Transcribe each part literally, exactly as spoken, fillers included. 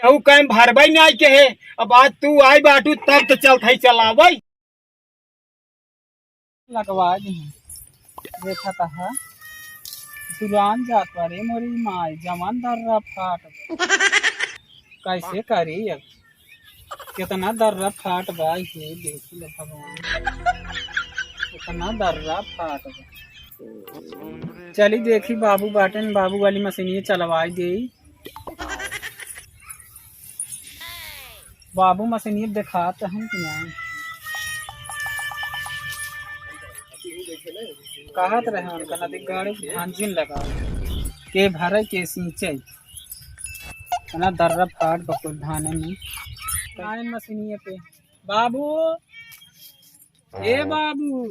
अउ कहीं भरबई नाहीं के है। अब आज तू आई बाटू तब तो चलत है चलावई। लगवा दी। देखा तहा दुरान जात बारे मोरी माई, जवान दर्रा फाट। कैसे करी अब? कितना दर्रा फाट बा, हे देखी लो भगवान, कितना दर्रा फाट बा। चली देखी बाबू बाटेन, बाबू वाली मशीनिये चलवाई देई। बाबू मशीनिये देखात हन कि नाहीं? कहत रहे उनका नदी गाड़ी धान जिन लगा के भरे के सींचे। इतना दर्रा फाट बकुल धाने में। आए मशीनिये पे। बाबू, ए बाबू,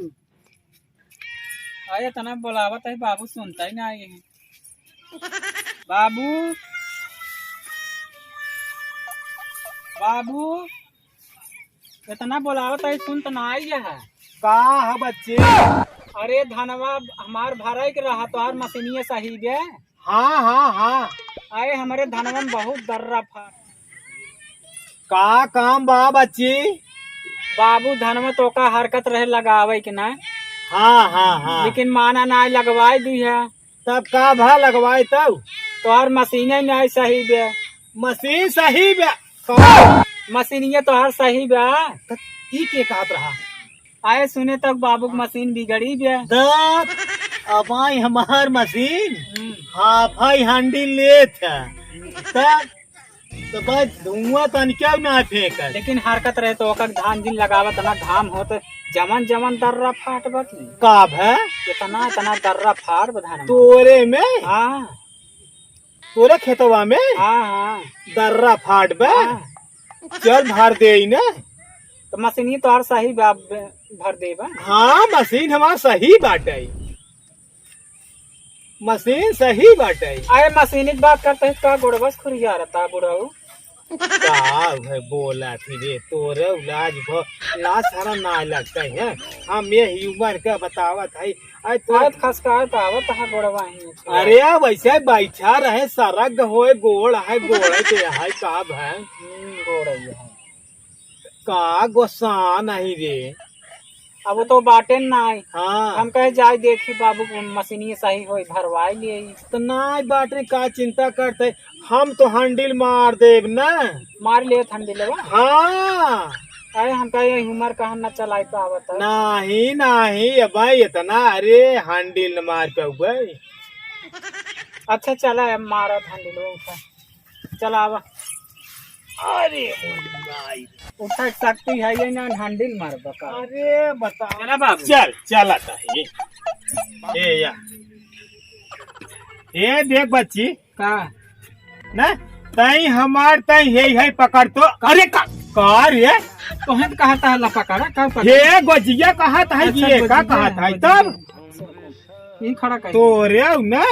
अरे इतना बोलावत है बाबू, सुनता ही ना है। बाबू, बाबू, इतना बोलावत है, सुनत ना आई है। का है बच्चे? अरे धनवा हमार भराई के रहा, तोहार मशीनिये सही बे। हाँ, हाँ, हाँ। अरे हमरे धनवा में बहुत दर्रा फाट। का काम बा बच्ची? बाबू धनवा तोका हरकत रहे लगावे के ना। हाँ, हाँ, हाँ। लेकिन माना ना लगवाई दी है। तब का भा लगवाई तब? तोहर मशीने नाहीं सही बे। मशीन सही बे? कौन? मशीनिये तोहर सही बे। त ई के कहत रहा? आए सुने तक बाबू के मशीन बिगड़ी बे। द-, अब आई हमार मशीन, हम्म। हाफ आई हांडी लेत है। तब तो बस धुआं तनिका ना फेंकत। लेकिन हरकत रहे तो ओकर धान जिन लगावत ना, घाम होत, जमन जमन दर्रा फाट बा की। का भे? इतना, इतना दर्रा फाट बा धान में। तोरे में? हाँ। तोरे खेतवा में? हाँ, हाँ। दर्रा फाट बा? हाँ। चल भर देई ना। तो मशीनिये तोहार सही बा, भर देबा। हाँ, मशीन हमार सही बाटे। मशीन सही बाटे। अरे मशीन की बात करते हैं, का गोड़वा से खुरिया रहता बुढ़ऊ? का है बोला थी रे, तोरे लाज भ-, लाज सारा ना लगता है। हम ये ह्यूमन का बतावत है। अरे तो आज खसकाए तो आवत है गोड़वा ही। अरे वैसे बैठा रहे, सरग होए, गोड़ है, गोड़ के है, का है? हम्म, गोड़ है। का गोस्सा नहीं रे। अब वो तो बाटे ना आई। हाँ। हम कहे जाए देखी बाबू मशीनिये सही होई, भरवाई लिए। तो ना बाटे, का चिंता करते, हम तो हंडिल मार देब ना। मार लिए हंडिलवा। हाँ। अरे हम कहे ये उमर कहाँ न चलाई पावत है। नहीं, नहीं, अब इतना, अरे हंडिल न मार पाउबे। अच्छा चला अब मारा हंडिलवा उठा। चला आवा। अरे मोरी माई। उठा के शक्ति है ये ना, हंडिल मार बका। अरे बता। चला बाबू। चल, चला ताही। ए या। ए देख बच्ची। का? ना, तई हमार तई हे है पकड़ तो। अरे का, का रे? तोहन कहा था ला पकड़ा, का पकड़ा? हे गोजिया कहा था अच्छा, ये, का गोजिया, कहा था गोजिया। तब? ये खड़ा कर। तोरे ना।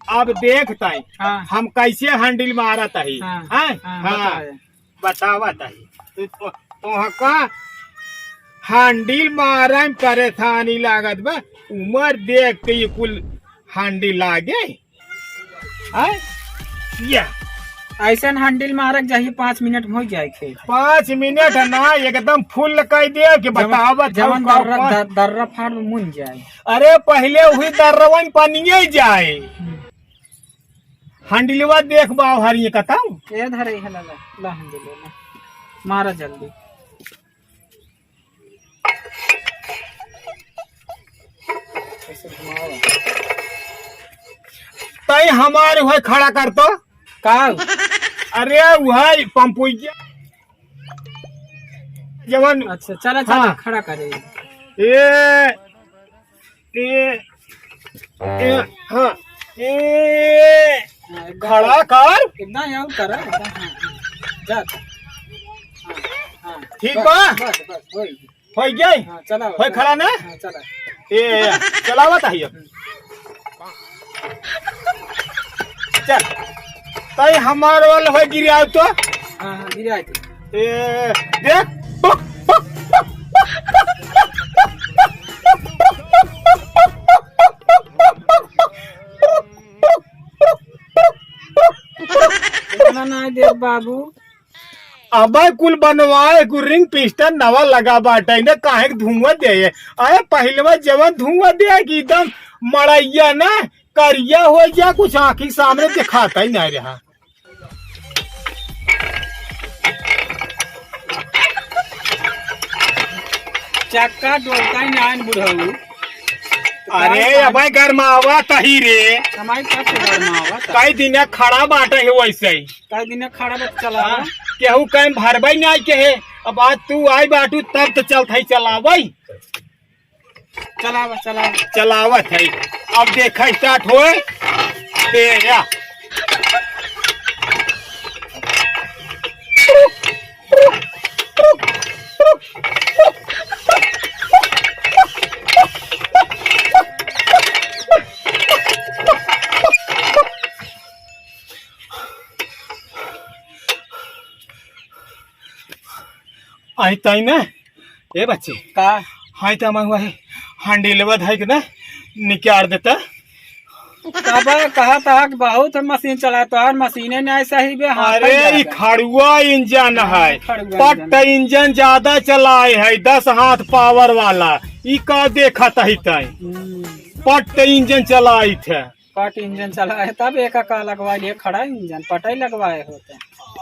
अब देख ताई, हाँ। हम कैसे हंडिल मारत हई। हाँ, हैं? हाँ, हाँ। बतावा। बतावा ताई। तू तो, तोहका हंडिल मारे में परेशानी लागत बा। उमर देख के ये कुल हंडिल लागे। हैं? या। ऐसन हंडिल मारक जाही, पाँच मिनट में हो जाए खेत। पाँच मिनट ना, एकदम फुल कर दे कि जवन, बतावत जवन हूँ का दर्रा, ऊपर। दर-, दर्रा फाड़ में मुन जाए। अरे पहिले वही दर्रवन पनिये जाए। हम्म। हंडिलवा देख बाव हरिये कतऊ। ए धरे है लाला, ला हंडिलवा ला। मारा जल्दी। ऐसे घुमावा। तई हमारे हुए खड़ा कर तो। का? अरे वही पंपुइया। जवन अच्छा, चला, चला, हाँ। खड़ा करे। ए, ए, ए, हाँ, ए, हाँ, एकदम खड़ा कर। एकदम यूं कर, एकदम, हाँ, हाँ। जा, जा। हाँ, हाँ। ठीक बस, बा? बस, बस, होई। होई गई? हाँ, चला, होई चला। खड़ा ना? हाँ, चला। ए, ए, चलावत है ये। चल। तई हमार वाला होई गिराव तो। हाँ, हाँ, गिराव तो। ए, देख। ना दे बाबू। अबे कुल बनवाए, कुल ring piston नवा लगा बाटे, इन्हें काहे के धुआं दे? अरे पहिलवा जवन धुआं दे कि एकदम मड़ैया ना करिया हो जा, कुछ आँखी सामने दिखाता ही नहीं रहा। चक्का डोलता ही नाइन बुढ़ऊ। अरे, अबे गरमावा तही रे। हमारी कब से गरमावा था? कई दिन खड़ा बाटे है वैसे ही। कई दिन खड़ा बाटे, चला। हाँ, केहू कहीं भरबई नहीं के है। अब आज तू आई बाटू तब तो चलत है चलावई। चलावा, चलावा। चलावत है। अब देखा start होए। ए या। आई ताई ना, ए बच्चे। का? हाय त हमार हुआ है, handle-वा धइ के ना निकाल देता। तब कहत हा कि बहुत मशीन चला, तोहार मशीने नहीं सही बे, हाँ, अरे, कर ई जाता। खड़ुआ इंजन हाँ, है, खड़ुआ पट्ट इंजन। इंजन ज्यादा चलाए है, दस हाथ power वाला। ई का देखत ही तई? हम्म। पट्ट इंजन चलाइत है। पट इंजन चला है, तब एक का लगवा लिए, खड़ा इंजन पटई लगवाए होते।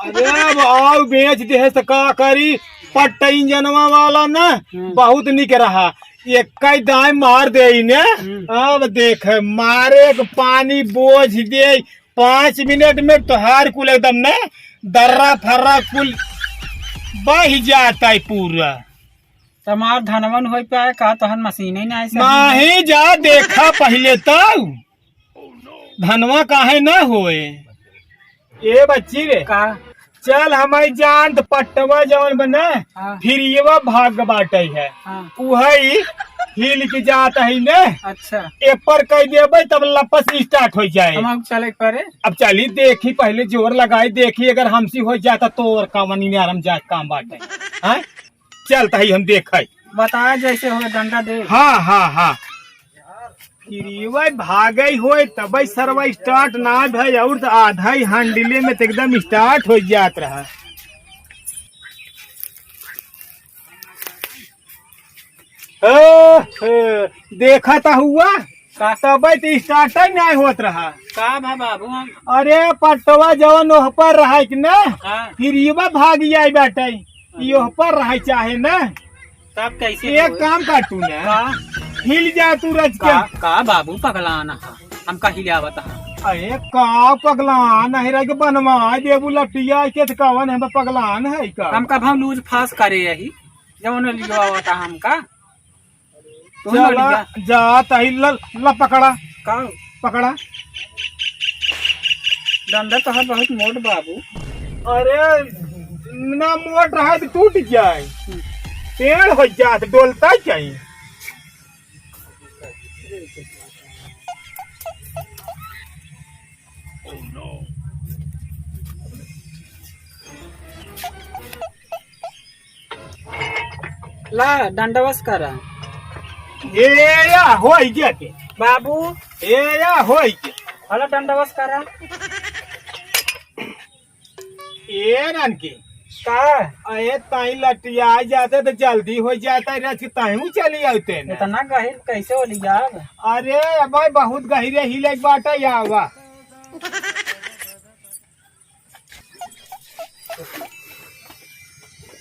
अरे, अब आउ बेच दे है, तो का करी? पट इंजनवा वाला ना, हम्म। बहुत निक रहा, एक कई दाएं मार दे ने। हम्म। अब देख, मारे के पानी बोझ दे, पाँच मिनट में तोहार कुल एकदम ने दर्रा फर्रा कुल बह जाता है पूरा। तमार धनवन होई पाए का? तोहन मशीन ही नहीं सही। नहीं जा, देखा पहले तो। धनवा काहे ना होए? ए बच्ची रे, का? चल हमारी जान त पट्टवा जवन बना, हाँ। फिर ये वा भाग बाटे है। हाँ। उहई हिल के जात है ने। अच्छा। ए पर कह देबे तब लपस start हो जाए। हम चले परे। अब चली देखी, पहले जोर लगाई देखी, अगर हमसी हो जाता तो और काम नहीं आराम जात काम बाटे। हाँ? चल तही हम देखई। बताया जैसे होए डंडा दे। हाँ, हाँ, हाँ। फिर ये भागई होए तबई सरवा start ना भई, और तो आधा ही handle-ए में तो एकदम start हो जात रहा। ओ, ओ, देखा त हुआ? का? तबे तो start ही नहीं होत रहा। का भा बाबू हम? अरे पट्टवा जवन ओह पर रहा कि ना, हाँ। फिर ये भाग जाए बाटे, ये ओह पर रहा चाहे ना। तब कैसे एक होए? काम कर तू ना, का? हिल जा तू रच के। का, का बाबू पगलान हा? हमका हिलावत हा। अरे का पगलान है रे, के बनवा देबू लटिया के, तो कवन है पगलान है का? हमका भाव लूज फास करे यही, जवन लियो आवता हमका। तू चला, लड़िया। जा, तही ल, ल पकड़ा। का? पकड़ा। डंडा तो है बहुत मोट बाबू। अरे, ना मोट रहा तो टूट जाए। हम्म। पेड़ हो जात, डोलता जाए। ला, डंडवस करा। ए या, होई गया के? बाबू। ए या, होई के? हला, डंडवस करा। ए रनकी। का? अरे, ताई लटिया जाते तो जल्दी हो जाता, रच के ताई चली आते ना। इतना गहिर कैसे हो लिया अब? अरे, अब बहुत गहिरे हिले के बाटा या हुआ।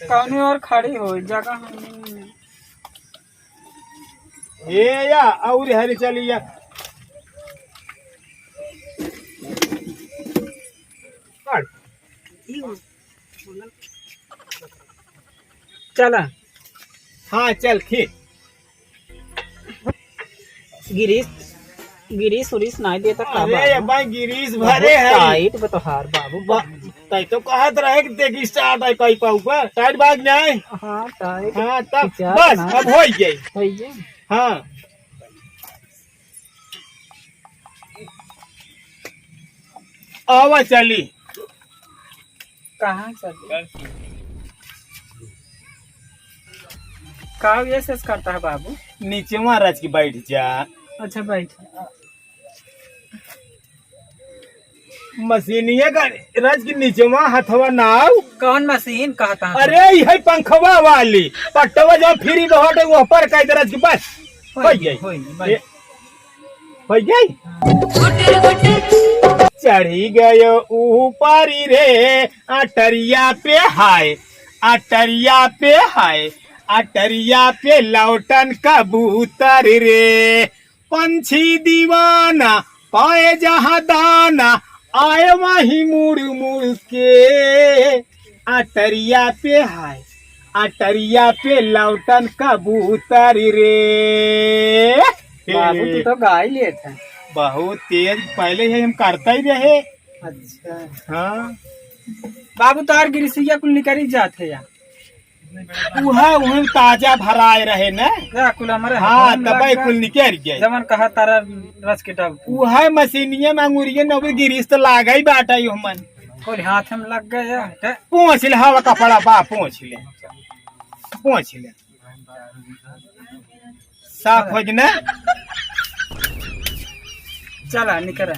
कौनी और खड़ी हो, जगह नहीं। ए या, और हरी चली या। चला। हाँ, चल, खींच। गिरीश, गिरीश उरीश नाई देता का अरे, बाबू? ये भाई गिरीश बहुत भरे है। टाइट बतोहार बाबू, बा-, तै तो कहत रहे कि देखी स्टार्ट है कहीं पाऊ का, टाइट बाग नहीं? हाँ, टाइट। हाँ, तब खिंचा बस, ना। अब हो गई। हो गई। हाँ। आवा चली। कहाँ चली? का ये सेस करता है बाबू? नीचे वहाँ रच के बैठ जा। अच्छा, बैठ। मशीनिया का रच के नीचवा हथवा नाव। कौन मशीन कहता है? अरे, यही पंखवा वाली। पट्टवा जो फ्री बहटे, वो पर कह दे रच के बस। होई गई। होई, बस। ए, होई गई। चढ़ी गयो ऊपरी रे, अटरिया पे हाय, अटरिया पे हाय, अटरिया पे लौटन कबूतर रे। पंछी दीवाना पाए जहाँ दाना, आए वहीं मुड़ मुड़ के। अटरिया पे हाय, अटरिया पे लौटन कबूतर रे। बाबू, तू तो गा ही लेत है। बहुत तेज, पहले ही हम करता ही रहे। अच्छा। हाँ। बाबू, तोहार गिरिसिया कुल निकरी जात है यार। उहे, उहे ताजा भराए रहे न। जा, कुल हमरे हाँ, हाथ में तबे लग कुल गए। निकल गए। जवन कहा तारा रच के डाल। उहे मशीनिये में अंगुरिये न, ओकरे गिरिस तो लागे ही बाटा ही हमन। कुल हाथ में लग गए यार। ते पूछ ले, हवा कपड़ा बा, पूछ ले। पूछ ले। साफ हो गए ना? चला, निकल।